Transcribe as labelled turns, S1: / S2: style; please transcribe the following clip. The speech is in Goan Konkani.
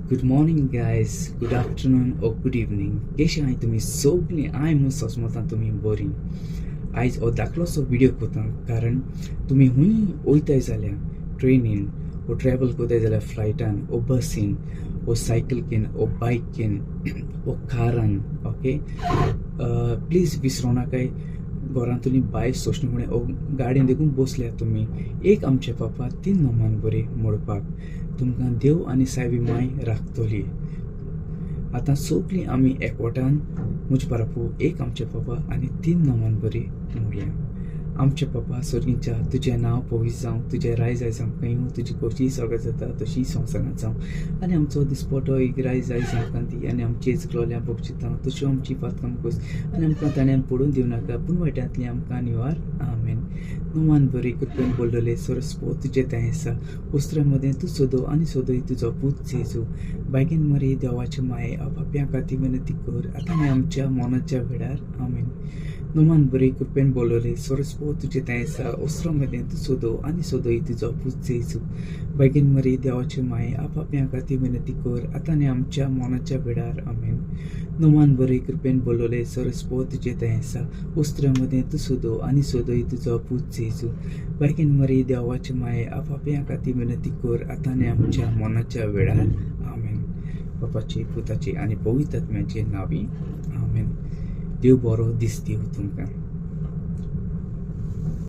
S1: Good morning guys, good afternoon or good evening. केशे आहाय तुमी सगळीं? हांव म्हूण सोसमतां तुमी बरीं. आयज हो धाकलोसो व्हिडियो करता, कारण तुमी हुंय वयताय जाल्यार ट्रेनीन ओ ट्रॅवल करताय जाल्यार फ्लायटान ओ बसीन ओ सायकलकीन ओ बायकीन ओ कारान, ओके, प्लीज विसरो नाकाय, घरांतली बायल सोंसणी फुडें ओ गाडयेन देखून बसल्या तुमी एक आमचे पापा तीन नोमान बरी मोडपाक. तुमकां देव आनी सायबी माय राखतली. आतां सगळीं आमी एकवटान मुज बाराबो एक आमचे पापा आनी तीन नोमान बरी म्हणया. आमचे पापा सर्गीच्या, तुजें नांव पवित्र जावं, तुजें राय जाय आमकां येवं, तुजी खोशी सगळें जाता तशी संवसारांत जावं. आनी आमचो दिसपटो एक राय जाय आमकां दी, आनी आमची चुकलोल्या बक्षितां तश्यो आमची पातकां कोस, आनी आमकां ताण्यान पडून दिवं नाका, पूण वायटांतली आमकां निवार. आमेन. नोमान बरी, कृपेन बोलले, सरस्पो तुजें तें आसा, उस्त्र्या मदें तूं सोदो आनी सोदय तुजो पूत जेजू. बायगेन मरी देवाचे माये, पापयां खातीर विनंती कर आतां आनी आमच्या मनाच्या वेळार. आमेन. नोमान बरी, कृपेन बोलले, सरस्पो तुजें तें आसा, उस्त्रा मदें तूं सोदो आनी सोदय तुजो पूत जेजू. बायगेन मरी देवाचे माये, पापयां खातीर विनंती कर आतां आनी आमच्या मनाच्या वेळार. आमेन. नोमान बरी, कृपेन बोलले, सरस्पो तुजें तें आसा, उस्त्र्या मदें तूं सोदो आनी सोदय तुजो पूत जेजू. बायगेन मरी देवाचे माये, पापयां खातीर विनंती कर आतां आनी आमच्या मनाच्या वेळार. आमेन. बापाचे, पुताचे आनी पवित्र आत्म्याचे नांवी. आमेन. देव बरो दीस दिवं तुमकां.